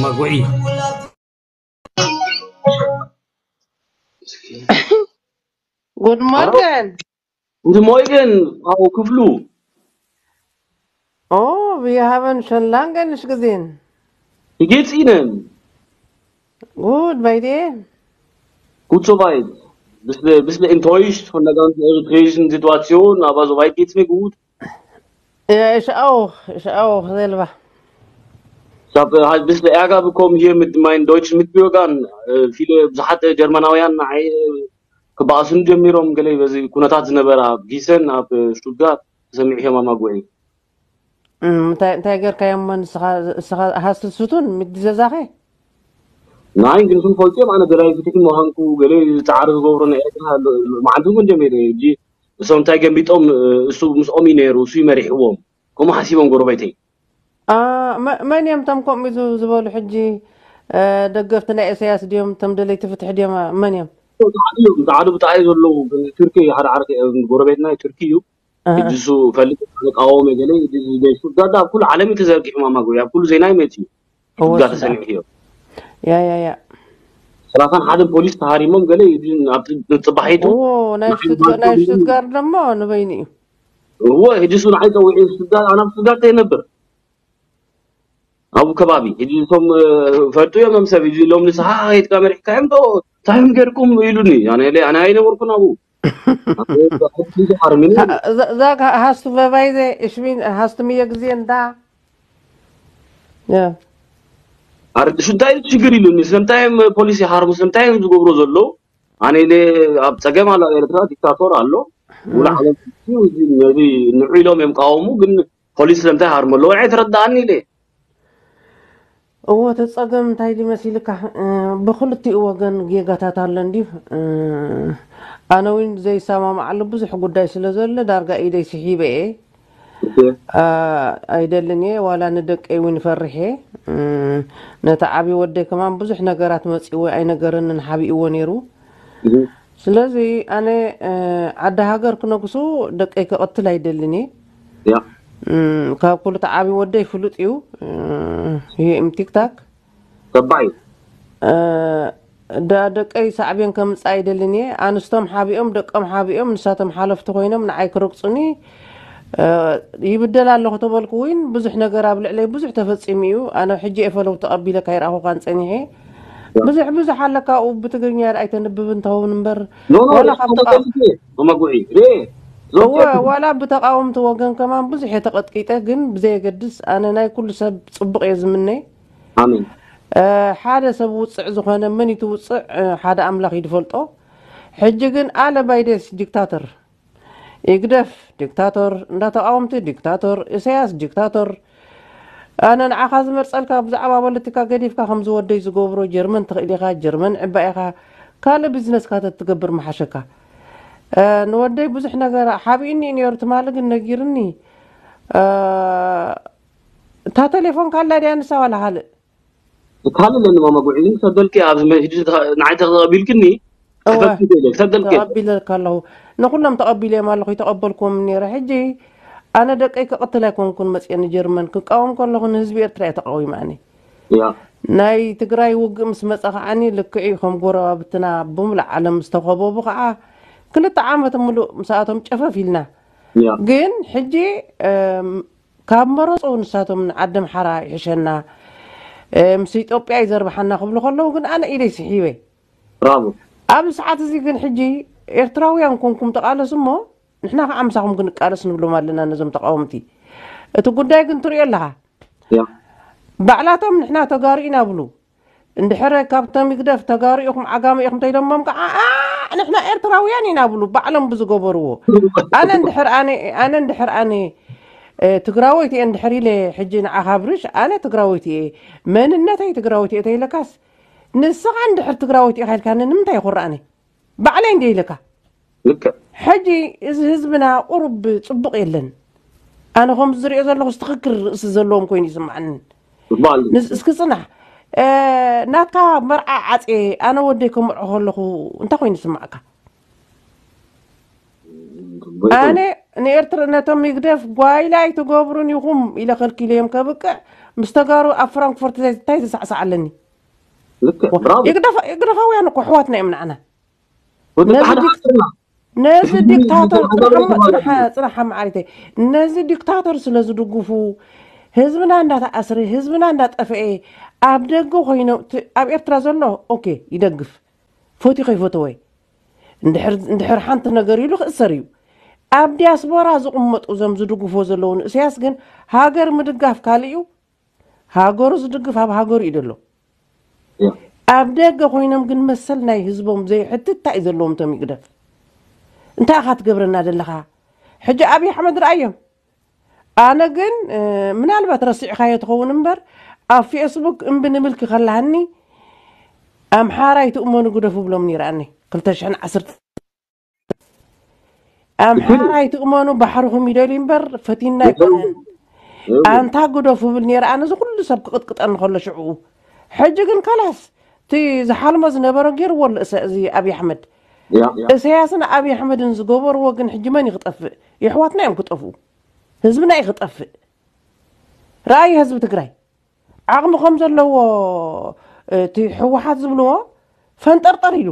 መጉዒ። Guten Morgen. Guten Morgen, Frau Kuflu. Oh, wir haben schon lange nicht gesehen. Wie geht's Ihnen? Gut, bei dir? Gut soweit. Bisschen, bisschen enttäuscht von der ganzen eritreischen Situation, aber soweit geht's mir gut. Ja, ich auch. Ich auch, selber. Ich habe halt ein bisschen Ärger bekommen hier mit meinen deutschen Mitbürgern. Äh, viele ብዙሓት ጀርመናውያን ንዓይ ክበኣሱን ጀሚሮም። ገለ በዚ ኩነታት ዝነበረ ኣብ ጊሰን ኣብ ሽቱትጋርት ተሰሚዑ እዮም ኣማጉዒ። እም፣ እንታይ እንታይ ገርካዮም? ንስኻ ንስኻ ሃስል ስቱን ምዲ ዘዛኸ? ንዓይ ግን ስም ፈልጥዮም። ኣነ ደላይ ፍትሒ ምዃንኩ ገለ ፃዕሪ ዝገብሩ ናይ ኤርትራ ኣሎ። መዓልቲ እውን ጀሚረ ሕጂ እሶም እንታይ ገንቢጦም? እሱ ምስኦም እዩ ነይሩ፣ እሱ እዩ መሪሕዎም። ከምኡ ሓሲቦም ጎረቤተይ። አ፣ መ- መን እዮም እቶም ከምኡ ዝ- ዝበሉ ሕጂ? እ፣ ደገፍቲ ናይ ኢሳያስ ድዮም? እቶም ደለይቲ ፍትሒ ድዮም? መን እዮም? ፃዕዱ እዮም፣ ፃዕዱ ብጣዕሚ ዘለዉ ቱርኪ ሓደ ዓርኪ፣ ጎረቤትና ቱርኪ እዩ። እህ፣ ሕጂ እሱ ፈልጥ ኣነ ቃወመ ገለ። ሽቱትጋርት ኣብ ኩሉ ዓለም እዩ ተዘርጊሑ። ማማጎ ኣብ ኩሉ ዜና ይመፅእ እዩ። እወ፣ ሽቱትጋርት ስዳ። ተሰሚዑ እዩ። ያ ያ ያ። ሰላሳን ሓደን ፖሊስ ተሃሪሞም ገለ። ኣብ ፅባሒቱ ኦ፣ ናይ ሽቱትጋ- ናይ ሽቱትጋርት ደሞ ንበይኑ እዩ። እዎ፣ ሕጂ እሱ ንዓይ ፀዊዑ ሽቱትጋርት፣ ኣነ ኣብ ሽቱትጋርት የነብር ኣብኡ ከባቢ። ሕጂ እቶም እ፣ ፈልጡ እዮም ሰብ። ሕጂ ኢሎም ንስኻ ከይድካ መሪሕካዮም ዶ እንታይ እዮም ገርኩም ኢሉኒ። ኣነ ኢለ ኣነ ኣይነበርኩን ኣብኡ። ኣነ ብዙሕ ሓርሚኒ። ዛ- ዛ- ዛጋ ሃስቱ በባይዘ እሽቢን ሃስቱ ምየ ግዜ እንዳ ያ። ኣረ ሽንታይ ሽግር ኢሉኒ። ስለምንታይ እዮም ፖሊስ ይሃርሙ? ስለምንታይ እዮም ዝገብሩ ዘለዉ? ኣነ ኢለ ኣብ ፀገም ኣሎ፣ ኤርትራ ዲክታቶር ኣሎ። ሙሉ ዓለም ነዚ ንዑ ኢሎም እዮም ቃወሙ፣ ግን ፖሊስ ስለምንታይ ሃርሙ ኣለዉ? ኣይተረዳኣኒ ኢለ። እዎ፣ እቲ ጸገም እንታይ ድዩ መሲልካ? እ፣ ብኽልቲኡ ወገን ጌጋታት ኣሎ እንድዩ። እ፣ ኣነ እውን ዘይሰማማዓሉ ብዙሕ ጉዳይ ስለ ዘሎ ዳርጋ ኢደይ ስሒበ እየ። እሺ። አ፣ ኣይደልን እየ፣ ዋላ ንደቀይ እውን ይፈርሕ እየ። እ፣ ነቲ ዓቢ ወደይ ከማን ብዙሕ ነገራት መጺእዎ ኣይነገረንን፣ ሓቢእዎ ነይሩ። እህ። ስለዚ ኣነ፣ እ፣ ዓዲ ሃገር ክነግሱ ደቀይ ክቕትል ኣይደልን እየ። ያ። እ፣ ካብ ኩሉ እቲ ዓቢ ወደይ ፍሉጥ እዩ። እ፣ ይሄ እም ቲክታክ። ተባዕ እዩ። እ፣ ዳ-፣ ደቀይ ሳዕቤን ከምጽእ ኣይደልን እየ። ኣንስቶም ሓቢኦም፣ ደቆም ሓቢኦም፣ ንሳቶም ሓለፍቲ ኮይኖም ንዓይ ክረግጹኒ፣ እ፣ ይብደል ኣለኹ ተበልኩ እውን ብዙሕ ነገር ኣብ ልዕለይ ብዙሕ ተፈጺሙ እዩ። ኣነ ሕጂ እየ ፈለው ተቐቢለ ካይረኣኹኻን ጸኒሐ። ብዙሕ ብዙሕ ኣለካ ኣብኡ ብትግርኛ ኣይተንብብን ትኸውን እምበር፣ ኖ፣ ኖ፣ ዋላ ሪኣ ካብ ተቐቢለ። ማማጉዒ፣ ሬ፣ እወ፣ ዞቴ። ዋላ ብተቃወምቲ ወገን ከማን ብዙሕ እየ ተቐጥቂጠ፣ ግን ብዘየገድስ ኣነ ናይ ኩሉ ሰብ ጽቡቕ እየ ዝምነ። ኣሜን። እ፣ ሓደ ሰብ ውጽዕ ዝኾነ መን እዩ እቲ ውጽዕ? እ፣ ሓደ ኣምላኽ እዩ ዝፈልጦ። ሕጂ ግን ኣለ ባይደስ ዲክታተር፣ ይግደፍ ዲክታቶር፣ እንዳ ተቃወምቲ ዲክታቶር፣ ኢሳያስ ዲክታቶር። ኣነ ንዓኻ ዝመርጸልካ ብዛዕባ ፖለቲካ ገዲፍካ ከምዚ ወደይ ዝገብሮ ጀርመን ትኽእል ኢኻ፣ ጀርመን ዕባ ኢኻ፣ ካልእ ቢዝነስካ ተትገብር ምሓሸካ። እ፣ ንወደይ ብዙሕ ነገር ሓቢእኒ እዩ ነይሩ ትማሊ ግን ነጊርኒ። እ፣ እታ ቴሌፎን ካላ ድያ ንሳ ዋላ ካልእ? ካልእ ኣለኒ ማማጉዒ ግን ክሰደልኪ ኣብዚ መ-፣ ሕጂ ተኸ-፣ ንዓይ ተቐቢልክኒ እወ። ክሰደልኪ ክእለ፣ ክሰደልኪ። ተቐቢለካ ኣለኹ። ንኹሎም ተቐቢለዮም ኣለኹ፣ ይተቐበልክዎም ነይረ። ሕጂ ኣነ ደቀይ ክቕትል ኣይኮንኩን መፅየ ንጀርመን ክቃወም ከለኹ ንህዝቢ ኤርትራ እየ ተቃዊመ ኣነ። ያ። ናይ ትግራይ ውግእ ምስ መፀ ከዓኒ ልክዕ እዩ፣ ከም ጎረባብትና ብምሉእ ዓለም ዝተኸበቡ ከዓ ክልተ ዓመት ምሉእ ምስኣቶም ጨፈፍ ኢልና። ያ። ግን ሕጂ እም፣ ካብ መረፁ ንሳቶም ንዓዲ ኣምሓራ ይሕሸና፣ እ፣ ምስ ኢትዮጵያ እዩ ዘርብሓና ክብሉ ከለዉ ግን ኣነ ኢደይ ስሒበ። ብራቮ። ኣብዚ ሰዓት እዚ ግን ሕጂ ኤርትራውያን ኮንኩም ተቃለሱ እሞ ንሕና ከዓ ምሳኹም ክንቃለስ ንብሎም ኣለና ነዞም ተቃወምቲ። እቲ ጉዳይ ግን ትሪኦ ኣለኻ። ያ። ባዕላቶም ንሕና ተጋሩ ኢና ብሉ። እንድሕረ ካብቶም ይግደፍ ተጋሩ ኢኹም ዓጋመ ኢኹም ተይሎሞም ከዓ፣ "ኣ፣ ንሕና ኤርትራውያን ኢና" ብሉ ባዕሎም ብዝገበርዎ። ኣነ እንድሕር ኣነ፣ ኣነ እንድሕር ኣነ፣ እ፣ ትግራወይቲ እየ እንድሕር ኢለ ሕጂ ንዓኻ ብርሽ፣ ኣነ ትግራወይቲ እየ። መንነተይ ትግራወይቲ እየ ተይለካስ፣ ንስኻ እንድሕር ትግራወይቲ ኢኻ ኢልካኒ ንምንታይ ይኹርኣኒ? ባዕለይ እንደ ኢለካ። ልክዕ። ሕጂ እዚ ህዝብና ቁሩብ ጽቡቕ የለን። ኣነ ከምዚ ዝሪኦ ዘለኹ ትኽክል ርእሲ ዘለዎም ኮይኑ ይስምዓኒ። በዓል ንስ-፣ እስኪ ጽናሕ። እ፣ ናትካ መርዓ ዓጽየ ኣነ ወደይ ከምርዖ ከለኹ እንታይ ኮይኑ ይስምዓካ? ኣነ ንኤርትራ ነቶም ይግደፍ ጓይላ ኣይትገብሩን ኢኹም ኢለ ከልኪለዮም ከብቅዕ ምስ ተጋሩ ኣብ ፍራንክፎርት እንታይ ዝሳዕሳዕ ኣለኒ። ይግደፋውያን እኮ ኣሕዋትና እዮም ንዓና። ነዚ ዲክታተር ጽንሓ መዓሪተይ፣ ነዚ ዲክታተር ስለ ዝድግፉ፣ ህዝብና እንዳተኣስረ፣ ህዝብና እንዳጠፍኤ፣ ኣብ ደገ ኮይኖም፣ ኣብ ኤርትራ ዘሎ ኦኬ ይደግፍ፣ ፈትዩ ከይፈተወ፣ እንድሕር ሓንቲ ነገር ኢሉ ክእሰር እዩ። ኣብ ዲያስፖራ ዝቕመጡ እዞም ዝድግፎ ዘለዉ ንእስያስ ግን ሃገር ምድጋፍ ካልእ እዩ፣ ሃገሩ ዝድግፍ ኣብ ሃገሩ እዩ ዘሎ። ኣብ ደገ ኮይኖም ግን መሰል ናይ ህዝቦም ዘይሕትት እንታይ እዩ ዘለዎም? እቶም ይግደፍ እንታይ ኢኻ ትገብረና ዘለኻ? ሕጂ ኣብይ ኣሕመድ ረኣዮም። ኣነ ግን ምናልባት ረሲዕካዮ ትኸውን እምበር ኣብ ፌስቡክ እምቢ ንምልኪ ከላሃኒ ኣምሓራይ ትእመኑ ግደፉ ብሎም ነይረ ኣነ ክልተ ሽሕን ዓሰርተ ኣምሓራይ ትእመኑ ባሕርኹም ይደልዩ እምበር ፈቲና ኣይኮነን። ኣንታ ግደፉ ብል ነይረ ኣነ እዚ ኩሉ ሰብ ክቕጥቅጠኒ ከሎ ሽዕኡ። ሕጂ ግን ከላስ እቲ ዝሓልሞ ዝነበረ ገይርዎ ኣሎ እሰ- እዚ ኣብይ ኣሕመድ። እሰያስን ኣብይ ኣሕመድን ዝገበርዎ ግን ሕጂ መን እዩ ክጠፍእ? የሕዋትና እዮም ክጠፍኡ። ህዝብና እዩ ክጠፍእ። ረኣዩ ህዝቢ ትግራይ ዓቕሚ ከም ዘለዎ እቲ ህወሓት ዝብልዎ ፈንጠርጠር ኢሉ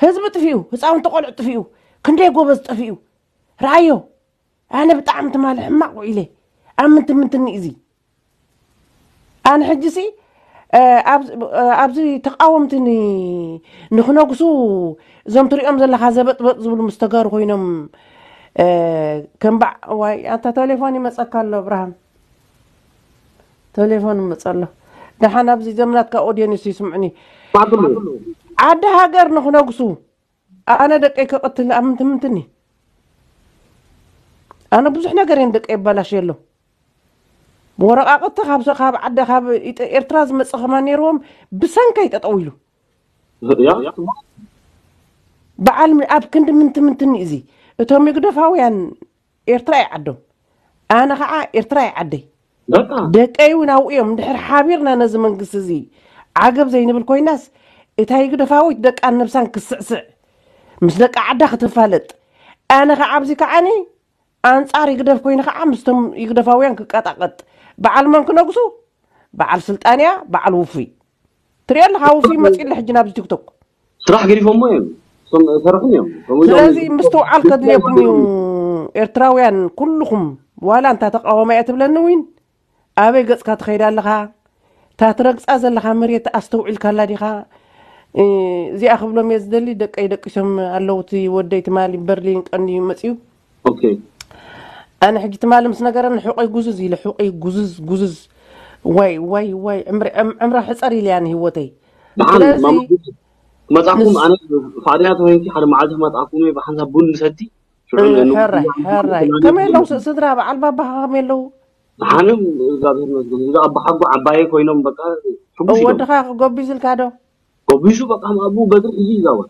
ህዝቢ ጥፊኡ፣ ህፃውንቲ ቆልዑ ጥፊኡ፣ ክንደይ ጎበዝ ጠፊኡ ረኣዮ። ኣነ ብጣዕሚ ትማሊ ሕማቕ ውዒለ ኣብ ምንትን ምንትን እዚ ኣነ ሕጂ ሲ ኣብዚ ተቃወምቲ ንክነግሱ እዞም ትሪኦም ዘለካ ዘበጥበጥ ዝብሉ ምስ ተጋሩ ኮይኖም ከም ባዕ ዋይ ኣንታ ቴሌፎን ይመፀካ ኣሎ እብራሃም ቴሌፎን ይመፀ ኣሎ ደሓን ኣብዚ ዘምናትካ ኦድየንስ ይስምዑኒ ዓዲ ሃገር ንክነግሱ ኣነ ደቀይ ክቕትል ኣብ ምንትምንትኒ ኣነ ብዙሕ ነገር እየን ደቀይ ይባላሸ ኣሎ ወረቃቅቲ ካብ ካብ ዓደ ካብ ኤርትራ ዝመፀ ከማ ነይርዎም ብሰንከይ ጠጠው ኢሉ በዓል ኣብ ክንዲ ምንትምንትኒ እዚ እቶም ይግደፋውያን ኤርትራ ይዓዶም ኣነ ከዓ ኤርትራ ይዓደይ ደቀይ እውን ኣብኡ እዮም እንድሕር ሓቢርና ነዚ መንግስቲ እዚ ዓገብ ዘይንብል ኮይናስ እታ ይግደፋዊት ደቃን ነብሳን ክስዕስዕ ምስ ደቂ ዓዳ ክትፋለጥ ኣነ ከዓ ኣብዚ ከዓኒ ኣንጻር ይግደፍ ኮይኑ ከዓ ምስቶም ይግደፋውያን ክቀጣቀጥ በዓል መን ክነግሱ በዓል ስልጣንያ በዓል ውፉይ ትሪኦ ኣለካ ውፉይ መፂለ ሕጂ ናብዚ ቲክቶክ ስራሕ ገዲፎሞ እዮም እሶም ሰርሑን እዮም ከምኡ ኢሎም ስለዚ ምስትውዓል ከድልየኩም እዩ ኤርትራውያን ኩልኹም ዋላ እንታ ተቃወማ እያ ትብለኒ ዊን ኣበይ ገጽካ ትኸይድ ኣለኻ እታ ትረግጻ ዘለኻ መሬት ኣስተውዒልካላ ዲኻ እዚኣ ክብሎም እየ ዝደሊ ደቀይ ደቂሶም ኣለዉ እቲ ወደይ ትማሊ በርሊን ቀንዩ መጽዩ ኦኬ ኣነ ሕጂ ትማሊ ምስ ነገረኒ ሕቆይ ጉዝዝ ኢለ ሕቆይ ጉዝዝ ጉዝዝ ዋይ ዋይ ዋይ ዕምሪ ዕም- ዕምራ ሕጸር ኢለ እያ ንህወተይ ደሓን ስለዚ ማማ ክመጻኩም ኣነ ፍቃደኛ ተኮይንኪ ሓደ መዓልቲ ክመጻኩም እየ ብሓንሳብ ቡን ንሰቲ ሽዑ እ፣ ንንጉስ ሕራይ ሕራይ ከመይ ኣለዉ ስ- ስድራ በዓል ባባኻ ከመይ ኣለዉ ደሓን እዮም እግዚኣብሔር ይመስገን እዚ ኣቦሓጎ ዓባየ ኮይኖም በቃ ሕጉስ እዮም ወድኻ ጎቢዝልካ ዶ ጎቢሱ በቃ ኣብኡ በትሪ ሒዙ ይዛወር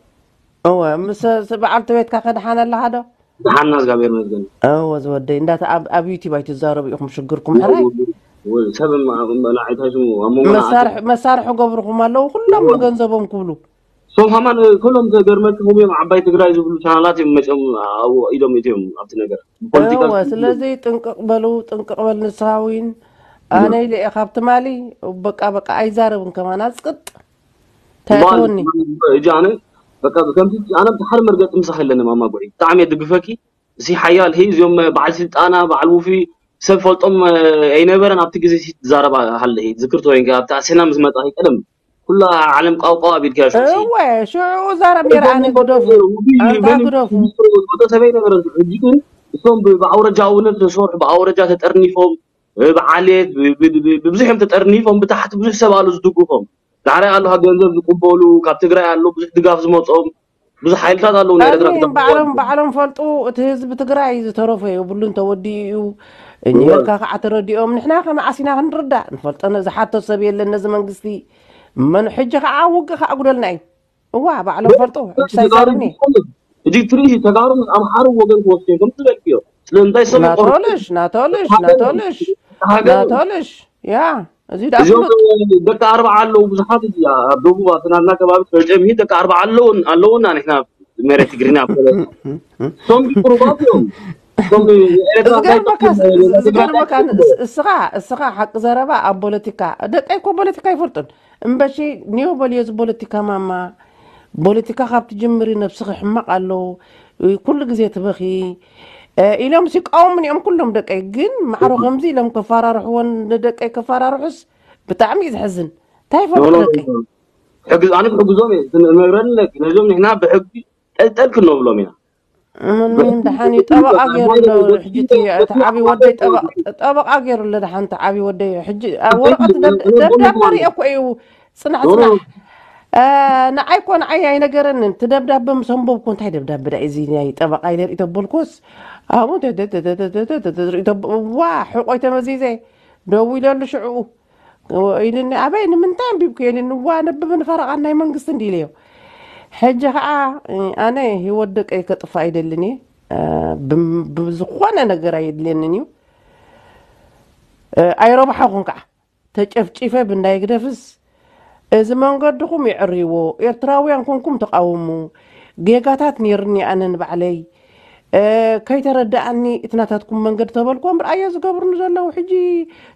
እወ ምስ ስ- በዓልቲ ቤትካ ከድሓን ኣለኻ ዶ ደሓና እግዚኣብሔር ይመስገን እወ ዝወደይ እንዳታ ኣብ ኣብ ዩቲብ ኣይትዛረቡ ኢኹም ሽግርኩም ሕራይ ወይ ሰብ ንዓይታይ ስሙ ኣብ መንጎ ንዓይታይ መሳርሒ መሳርሒ ገብርኹም ኣለዉ ኩሎም ብገንዘቦም ክብሉ እሶም ከማን ኩሎም ተገርመልቲ ከምኡ እዮም ዓባይ ትግራይ ዝብሉ ቻናላት እዮም መፅኦም ኣብኡ ኢዶም እትዮም ኣብቲ ነገር ብፖለቲካ እወ ስለዚ ጥንቅቕ በሉ ጥንቅቕ በል ንስኻ ዊን ኣነ ኢለ እየ ካብ ትማሊ በቃ በቃ ኣይዛረብን ከማን ኣፅቅጥ እንታይ እትወኒ እጂ ኣነ በቃ ከምቲ ኣነ ብሓደ መርገፂ ምሳኺ ኣለኒ ማማ ጉዒ ብጣዕሚ እየ ድግፈኪ እዚ ሓያል ሂ እዚኦም በዓል ስልጣና በዓል ውፊ ሰብ ፈልጦም ኣይነበረን ኣብቲ ግዜ ሲ ትዛረባ ሃለ ሂ ዝክር ተወይንካ ኣብቲ ኣሴና ምስ መጣ ሂ ቀደም ኩላ ዓለም ቃውቃው ኣቢልካ ሽዑ እወ ሽዑ ዛረብ ነይረ ኣነ ግደፉ ኣንታ ግደፉ ወደ ሰበይ ነበረ ሕጂ ግን እቶም ብኣውረጃውነት ዝሰርሑ ብኣውረጃ ተጠርኒፎም ብዓሌት ብብዙሕ እዮም ተጠርኒፎም ብታሕቲ ብዙሕ ሰብ ኣሎ ዝድግፎም ዳሕራይ ኣሎ ገንዘብ ዝቅበሉ ካብ ትግራይ ኣሎ ብዙሕ ድጋፍ ዝመፆም ብዙሕ ሓይልታት ኣለዉ ናይ ኤርትራ ኣሜን። ክተፍርዋ ባዕሎም ባዕሎም ፈልጡ እቲ ህዝቢ ትግራይ ዝተረፎ የብሉን ተወዲኡ እዩ እኒሀልካ ከዓ ተረዲኦም ንሕና ከመዓሲና ክንርዳእ ንፈልጦ ዝሓቶ ሰብ የለን ነዚ መንግስቲ መን ሕጂ ከዓ ውግእ ከዓ ጉደልና እዩ እዋ ባዕሎም ፈልጡ ሕጂ ሳይዛረብኒ ሕጂ ትርኢ ተጋሩ ምስ ኣምሓሩ ወገን ክወስዱ እዮም ከምቲ ዝበልክዮ ስለምንታይ ሰብ ይቆርጡ ናቶልሽ ናቶልሽ ናቶልሽ ሃገር ናቶልሽ ያ እዚ ደኣ እዚኦም ፍሉጥ ደቂ ኣርባዓ ኣለዉ ብዙሓት እዚ ኣብ ደቡብ ኣብቲ ናትና ከባቢ ፈልጦም ይሄድ ደቂ ኣርባዓ ኣለውን ኣለውና ንሕና መሬት ትግርኛ ኣበለ። እቶም ቁሩባት እዮም። እቶም ኤርትራ እንታይ ዝገርመካ ዝገርመካ ንስ- እስኻ እስኻ ሓቂ ዘረባ ኣብ ፖለቲካ ደቀይ እኮ ፖለቲካ ኣይፈልጡን እምበሺ ኒዮ በልዮ እዚ ፖለቲካ ማማ ፖለቲካ ካብ ትጅምሪ ነብስኺ ሕማቕ ኣሎ ኩሉ ግዜ ትበኺ እ፣ ኢሎም ሲቃወሙኒ እዮም ኩሎም ደቀይ ግን ማዕሮ ከምዚ ኢሎም ከፈራርሕዎን ንደቀይ ከፈራርሑስ ብጣዕሚ እዩ ዘሕዝን እንታይ ይፈልጡ ደቀይ ሕግዝ ኣነ ክሕግዞም እየ ዝነግረን ነዞም ንሕና ብሕጊ ጠልጠል ክንብሎም ኢና ምን ምን ደሓን እዩ ጠበቃ ገይሩ ኣሎ ሕጂ እቲ እቲ ዓብዪ ወደይ ጠበቅ- ጠበቃ ገይሩ ኣሎ ደሓን እቲ ዓብዪ ወደይ ሕጂ ኣብ ወረቀት ደብ- ደብዳበ ሪኦ እኮ እዩ ፅናሕ ፅናሕ እ፣ ንዓይ እኮ ንዓይ ኣይነገረንን እቲ ደብዳበ ምስ ኣንበብኩ እንታይ ደብዳበ ዳ እዚ ናይ ጠበቃ ኢለ ርኢ ተበልኩስ ኣብኡ ዋ ሕቆይ ተመዚዘ ደው ኢለሉ ሽዕኡ ኢልኒ ኣበይ ንምንታይ ኣንቢብኩ ኢልኒ እዋ ነብብ ንፈረቓን ናይ መንግስቲ እንዲ ኢለዮ ሕጂ ከዓ ኣነ ህይወት ደቀይ ከጥፋ ኣይደልን እየ ብዝኾነ ነገር ኣየድልየንን እዩ ኣይረብሓኹን ከዓ ተጨፍጪፈ ብናይ ግደፍስ እዚ መንገድኹም ይዕርይዎ ኤርትራውያን ኮንኩም ተቃውሙ ጌጋታት ነይርኒ ኣነ ንባዕለይ ከይተረድኣኒ እቲ ናታትኩም መንገዲ ተበልኩዎም ርኣዮ ዝገብሩኒ ዘለዉ ሕጂ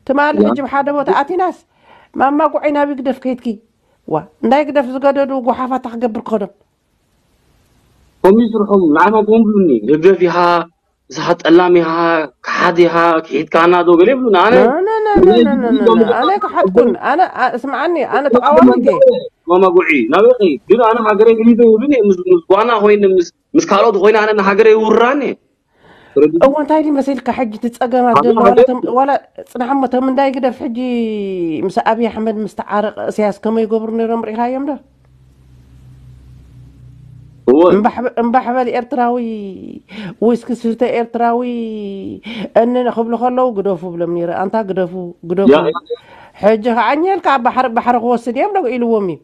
ትማሊ ሕጂ ብሓደ ቦታ ኣቲናስ ማማ ጉዐይ ናብ ይግደፍ ከይድኪ ዋ እንታይ ግደፍ ዝገደዱ ጎሓፋታ ክገብር ክኸዶም ከምኡ ይስርሖም ንዓማ ከምኡ ብሉኒ ህግደፍ ኢኻ ንስኻ ጠላም ኢኻ ክሓድ ኢኻ ክሒድካና ዶ ገለ ይብሉና ኣነ ኣነ ክሓድኩን ኣነ ስምዓኒ ኣነ ተቃዋሚት እየ ማማ ጉዒ ናበይ ከይድ ግን ኣነ ሃገረይ ሒዘ ይብል እየ ምስ ጓና ኮይነ ምስ ምስ ካልኦት ኮይነ ኣነ ንሃገረይ ይውራን እየ እዎ እንታይ ድዩ መሲልካ ሕጂ እቲ ፀገማት ዘሎ ዋላ ፅናሕ እሞ ተምንዳይ ግደፍ ሕጂ ምስ ኣብይ ኣሕመድ ምስ ተዓረቀ እስያስ ከመይ ይገብሩ ነይሮም ርኢኻዮም ዶ እምባሕበል ኤርትራዊ ዊስኪ ስተ ኤርትራዊ እንን ክብሉ ከለዉ ግደፉ ብሎም ነይረ ኣንታ ግደፉ ግደፉ ሕጂ ከዓ ኘልካ ባሕሪ ባሕሪ ክወስድ እዮም ዶ ኢልዎም እዩ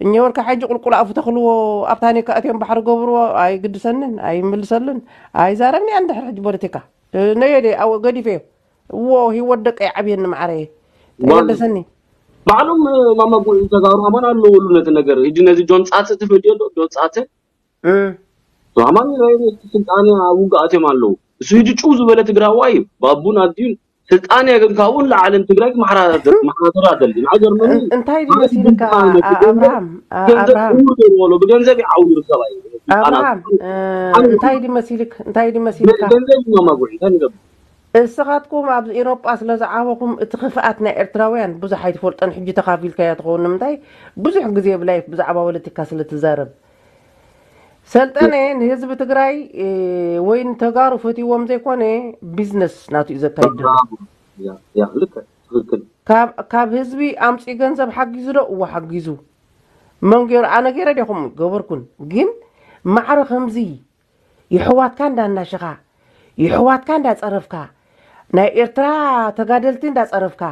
እኛ ወልካ ሕጂ ቁልቁል ኣፉ ተኽልዎ ኣብ ታኒካ እትዮም ባሕሪ ገብርዎ ኣይግድሰንን ኣይምልሰሉን ኣይዛረብን እያ እንድሕር ሕጂ ፖለቲካ ነየደ ገዲፈዮ እዎ ህይወት ደቀይ ዓብየኒ ማዕረየ ተገደሰኒ ባዕሎም ማማ ጉዒ ተጋሩ ከማን ኣለውሉ ነቲ ነገር ሕጂ ነዚ ጆን ጻተ ትፈልዮ ዶ ጆን ጻተ ከማን ስልጣን ኣብ ውግኣት እዮም ኣለዉ እሱ ሕጂ ጭው ዝበለ ትግራዋ እዩ ባቡን ኣዲዩን ስልጣን እያ ግን ካብኡ ንላዕሊ ንትግራይ ክመሓዳደር ደሊ ንዓይ ገርመኒ እንታይ ድዩ መሲልካ ኣብርሃም ኣብርሃም ገይርዎ ብገንዘብ ይዓውሉ ሰብኣይ ኣብርሃም እንታይ ድዩ መሲልክ እንታይ ድዩ መሲልካ ገንዘብ እዩ ማማጉዒ እንታይ ንገብር እስኻትኩም ኣብ ኤሮጳ ስለ ዝዓበኹም እቲ ክፍኣት ናይ ኤርትራውያን ብዙሕ ኣይትፈልጦን ሕጂ ተኻፊልካዮ ትኸውን ንምንታይ ብዙሕ ግዜ ብላይፍ ብዛዕባ ፖለቲካ ስለ ትዛረብ ሰልጠነ ንህዝቢ ትግራይ ወይ ንተጋሩ ፈትዎም ዘይኮነ ቢዝነስ ናቱ እዩ ዘካይድ ዘሎ ካብ ህዝቢ ኣምፂኡ ገንዘብ ሓጊዙ ዶ እዎ ሓጊዙ መንጌሩ ኣነ ገይረ ዲኹም ገበርኩን ግን ማዕረ ከምዚ የሕዋትካ እንዳናሸኻ የሕዋትካ እንዳፀረፍካ ናይ ኤርትራ ተጋደልቲ እንዳፀረፍካ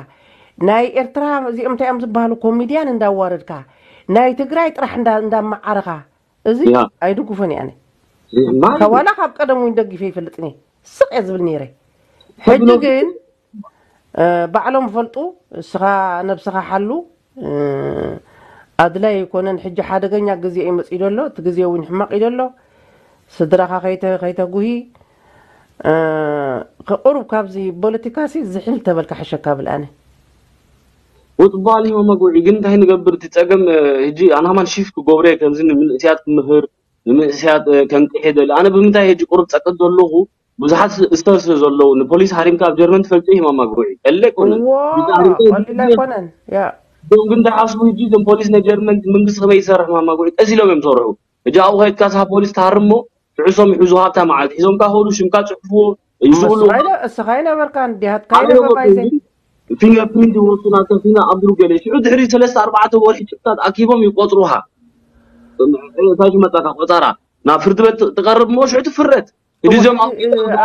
ናይ ኤርትራ እዚኦም እንታይ እዮም ዝበሃሉ ኮሚድያን እንዳዋረድካ ናይ ትግራይ ጥራሕ እንዳመዓረኻ እዚ ኣይድግፎን እየ ኣነ ካብ ዋላ ካብ ቀደም እውን ደግፈ ይፈልጥን እየ ስቕ እየ ዝብል ነይረ ሕጂ ግን ባዕሎም ፈልጡ እስኻ ነብስኻ ሓሉ ኣድላይ ኣይኮነን ሕጂ ሓደገኛ ግዜ እዩ መፅኡ ዘሎ እቲ ግዜ እውን ሕማቕ እዩ ዘሎ ስድራኻ ከይተጉሂ ቁሩብ ካብዚ ፖለቲካሲ ዝሕል ተበልካ ሕሸካ ብልኣነ ውጥባል እዩ መመግብዒ ግን እንታይ ንገብር እቲ ፀገም ሕጂ ኣናማን ሽፍ ክገብረ ከምዚ ንምንእስያት ክምህር ንምእስያት ከንቅሕ ይደሊ ኣነ ብምንታይ ሕጂ ቁሩብ ፀቅጥ ዘለኹ ብዙሓት ስተር ስለ ዘለዉ ንፖሊስ ሃሪምካ ኣብ ጀርመን ትፈልጡ እዩ ማማ ጉዒ ቀለ ኣይኮነን ቀሊል ኣይኮነን ያ እዞም ግን ተሓስቡ ሕጂ እዞም ፖሊስ ናይ ጀርመን መንግስቲ ከመይ ይሰርሕ ማማ ጉዒ ቀስ ኢሎም እዮም ዝሰርሑ ሕጂ ኣብኡ ከድካ ስኻ ፖሊስ ትሃርሞ ትሕሶም ይሕዙ ሃብታ መዓልቲ ሒዞምካ ከዱ ሽምካ ፅሕፍዎ ይስብሉ እስኻ ይነበርካ እንዲሃትካ ይነበርካ ይዘ ፊንገር ፕሪንት ይወስዱ ናብ ከፊና ኣብ ድሩ ገለ ሽዑ ድሕሪ ሰለስተ ኣርባዕተ ወርሒ ጭብታት ኣኪቦም ይቆፅሩሃ እንታይ መጣካ ቆፃራ ናብ ፍርዲ ቤት ትቐርብ እሞ ሽዑ ትፍረድ ሕጂ እዞም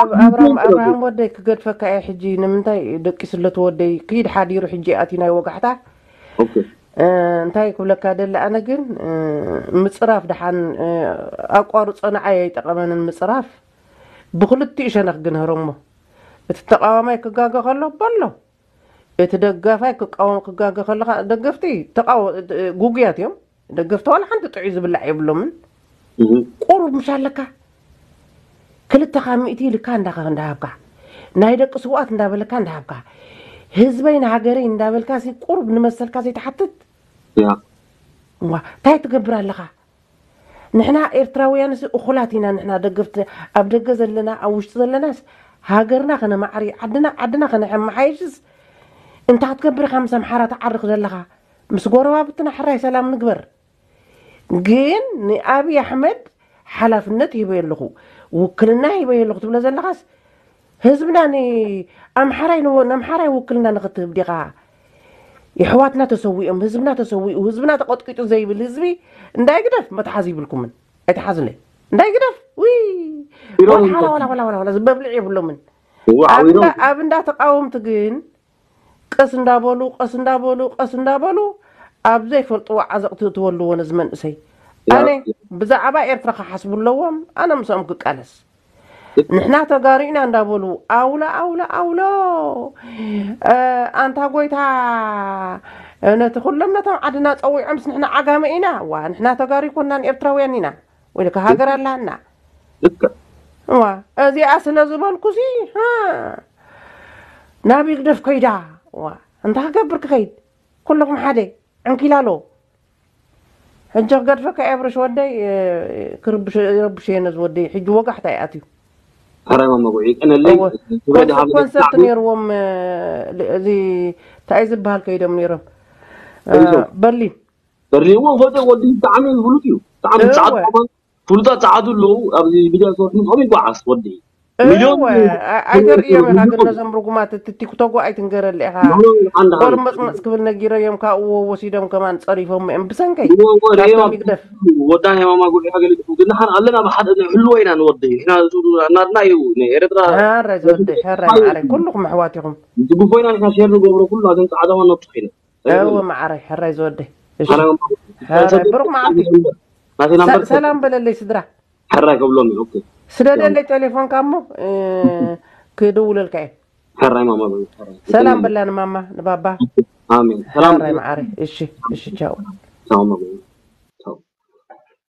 ኣብርሃም ኣብርሃም ወደይ ክገድፈካ እየ ሕጂ ንምንታይ ደቂሱ ኣሎ እቲ ወደይ ክይድ ሓዲሩ ሕጂ ኣትዩ ናይ ወጋሕታ እንታይ ክብለካ ደሊ ኣነ ግን ምፅራፍ ደሓን ኣቋርፆ ንዓይ ኣይጠቐመንን ምፅራፍ ብክልቲኡ ሸነኽ ግንህሮ እሞ እቲ ተቃዋማይ ክጋገ ከሎ በሎ እቲ ደጋፋይ ክቃወም ክጋገ ከለካ ደገፍቲ ተቃወ ጉጉያት እዮም ደገፍቲ ዋላ ሓንቲ ጥዑይ ዝብላዕ የብሎምን ቁሩብ ምሽ ኣለካ። ክልተኻ ሚእቲ ኢልካ እንዳሃብካ፣ ናይ ደቂ ስውኣት እንዳበለካ እንዳሃብካ፣ ህዝበይ ንሃገረይ እንዳበልካ ሲ ቁሩብ ንመሰልካ ዘይትሓትት። ዋ እንታይ ትገብር ኣለኻ? ንሕና ኤርትራውያንስ እኹላት ኢና። ንሕና ደገፍቲ፣ ኣብ ደገ ዘለና ኣብ ውሽጢ ዘለናስ ሃገርና ከነማዕሪ፣ ዓድና ዓድና ከነመሓይሽስ እንታ ክትገብር ኢኻ ምስ ኣምሓራ ትዓርኽ ዘለኻ? ምስ ጎረባብትና ሕራይ ሰላም ንግበር። ግን ንኣብይ ኣሕመድ ሓላፍነት ሂበዮ ኣለኹ፣ ውክልና ሂበዮ ኣለኹ ትብሎ ዘለኻስ ህዝብና ንኣምሓራይ ንወ-፣ ንኣምሓራይ ውክልና ንኽትህብ ዲኻ? የሕዋትና ተሰዊኦም፣ ህዝብና ተሰዊኡ፣ ህዝብና ተቐጥቂጡ ዘይብል ህዝቢ እንዳይ ግደፍ መትሓዚ ይብልኩምን። ኣይትሓዝለይ። እንዳይ ግደፍ ውይ ኢሎም ዋላ ዋላ ዋላ ዋላ ዋላ ዝበብልዕ የብሎምን። እዋ ኣብ እንዳ ዓዊሎም ኣብ እንዳ ተቃወምቲ ግን ቀስ እንዳበሉ ቀስ እንዳበሉ ቀስ እንዳበሉ ኣብ ዘይፈልጥዎ ዓዘቕቲ እትወልዎ ነዚ መንእሰይ። ያ- ኣነ ብዛዕባ ኤርትራ ክሓስቡ ኣለዎም። ኣነ ምስኦም ክቃለስ። ንሕና ተጋሩ ኢና እንዳበሉ ኣውሎ ኣውሎ ኣውሎ። ኣንታ ጎይታ፣ ነቲ ኩሎም ነቶም ዓድና ጸዊዖምስ ንሕና ዓጋመ ኢና። ዋ ንሕና ተጋሩ ኣይኮናን ኤርትራውያን ኢና። ወይ ከ ሃገር ኣላና። እዋ እዚኣ ስለ ዝበልኩሲ ናብ ይግደፍ ከይዳ። ዋ እንታይ ክገብር ክኸይድ? ኩልኹም ሓደ ዕንኪላሎ። ሕጂ ክገድፈካ ኤብርሽ ወደይ። ክርብሽ ይረብሽ የነ ዝወደይ ሕጂ ወጋሕታ ይኣትዩ። ሕራይ ማማ ጉዒ ቀነለይ። እወ። ኮንሰርት ነይርዎም። እዚ እንታይ ዝበሃል ከይዶም ነይሮም። በርሊን። በርሊን እዎ። ወደ ወዲ ብጣዕሚ ፍሉጥ እዩ። ብጣዕሚ እወ። ጻዕዳ ማማ ፍሉጣት ጻዓዱ ኣለዉ። ኣብዚ ሚድያ ዝሰርሑ ምስኦም ይጓዓዝ ወዲ። ሚልዮን እወ፣ አ- ኣይተርእዮም ኢኻ ግን ነዞም ርጉማት እቲ ቲክቶክ ኣይትንገረሉ ኢኻ። ሚልዮን ሓንዳ ሓንዳ። ቆርመጽመጽ ክብል ነጊረዮም ካብኡ ወሲዶም ከማን ጸሪፎም እዮም ብሰንከይ። እወ፣ እወ፣ ካብቶም ርእዮም። ይግደፍ። ወዳ ናይ ማማ ጉርያ ገሊጽ ግን ንሓን ኣለና ብሓደ ንሕልዎ ኢና ንወዲ። ንሕና ናትና እዩ ንኤርትራ። ሕራይ ዝወደይ ሕራይ ማዕረይ ኩልኹም ኣሕዋት ኢኹም። ዝግቦ ኢና ንሕና ሼር ንገብሮ ኩሉ ኣዘን ጻዕዳ ዋና ብዙሕ ኢና። እወ ማዕረይ ሕራይ ዝወደይ። እሺ። ኣነ ሕራይ ብሩኽ መዓልቲ። ናተይ ናምበር ሰ- ሰላም በለለይ ስድራ። ሕራይ ከብሎም እዩ። ኦኬ። ስደደለይ ቴሌፎንካ እሞ እ፣ ክድውለልካ እየ። ሕራይ ማማ በሉ። ሕራይ። ሰላም በላ ንማማ ንባባ። ኣሜን። ሰላም። ሕራይ ማዕረይ። እሺ እሺ ቻው። ቻው ማማ።